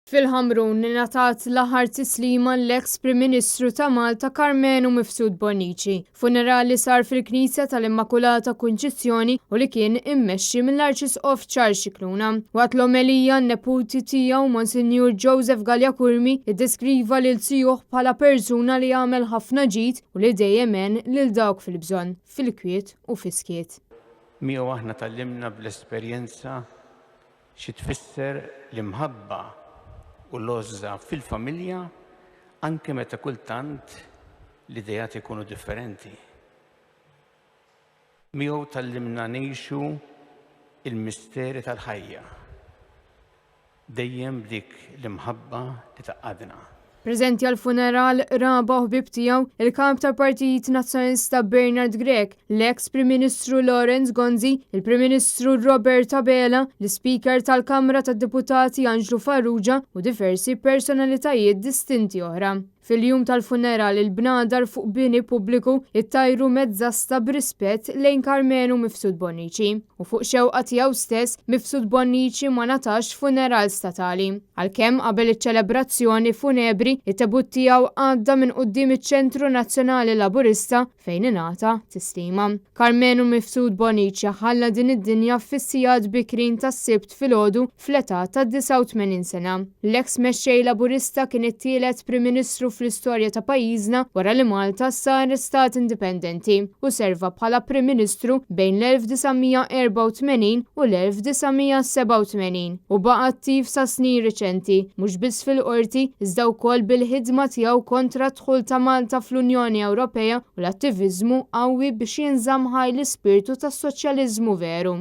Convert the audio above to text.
Fil-Ħamrun ingħatat l-aħħar tislima l-eks Prim Ministru ta' Malta Karmenu Mifsud Bonnici. Funeral li sar fil-Knisja tal-Immakulata Kunċizzjoni u li kien immexxi mill-Arċisqof Charles Scicluna. Waqt l-omelija n-neputi tiegħu Monsinjur Joseph Galea Curmi iddeskriva lil zijuh bħala persuna li għamel ħafna ġid u li dejjem għen lil dawk fil-bżonn, fil-kwiet u fis-skiet. Miegħu aħna tgħallimna bl-esperjenza Xi tfisser l-imħabba u l-għożża fil-familja anke meta kultant l-ideat ikunu differenti? Miegħu tgħallimna ngħixu l-misteri tal-ħajja, dejjem b'dik l-imħabba li tgħaqqadna. Preżenti għall-funeral qraba u ħbieb tiegħu, il-Kap tal-Partit Nazzjonalista Bernard Grech, l-eks Prim Ministru Lawrence Gonzi, il-Prim Ministru Robert Abela, l-Ispeaker tal-Kamra tad-Deputati Anġlu Farrugia u diversi personalitajiet distinti oħra. Fil-jum tal-funeral il-bnadar fuq bini pubbliku ittajru mezz'asta b'rispett lejn Karmenu Mifsud Bonnici. U fuq xewqa tiegħu stess, Mifsud Bonnici ma ngħatax funeral statali. Għalkemm qabel iċ-ċelebrazzjoni funebri, it-tebut tiegħu għadda minn quddiem iċ-Ċentru Nazzjonali Laburista fejn ingħata tislima. Karmenu Mifsud Bonnici ħalla din id-dinja fis-sigħat bikrin tas-Sibt filgħodu fl-età ta' 89 sena. L-eks mexxej Laburista kien it-tielet Prim Ministru fl-istorja ta' pajjiżna wara li Malta saret stat indipendenti u serva bħala Prim Ministru bejn l-1984 u l-1987 u baqa' attiv sa snin riċenti, mhux biss fil-Qorti iżda wkoll bil-ħidma tiegħu kontra d-dħul ta' Malta fl-Unjoni Ewropea u l-attiviżmu qawwi biex jinżamm ħaj l-ispirtu tas-soċjaliżmu veru.